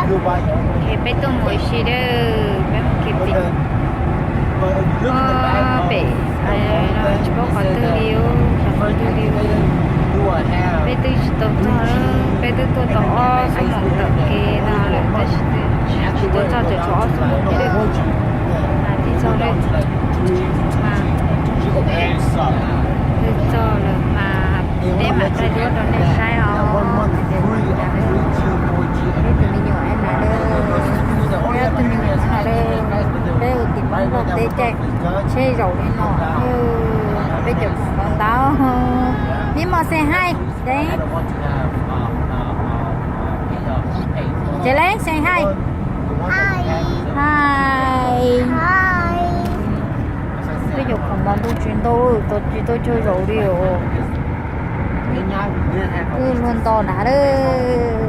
Ces peb tuaj mus ib si dawb, peb mus kev pem, pem, tsis paub qhov twg li, xyov qhov twg li. Peb twb tsis tau txog, peb twb tuaj tau ob xuab moos ntawm kev no lawm tab sis tsis tau txog, tseem tshuav ob xuab moos thiab. Mas twb txog lawm, mas twb txog lawm mas peb mam thaij duab rau nej saib os. Peb tus me nyuam Ena, peb ob tug me nyuam Ena, peb ua tim Hmoob noj teb caij tsheb zaum li no, peb cov ntawd. Nimo say hi, James. James, say hi. Hi. Peb cov khoom mas ntuj tsis ntau, tau tsis tau chaw zaum li os. Wb luag nto na lawm.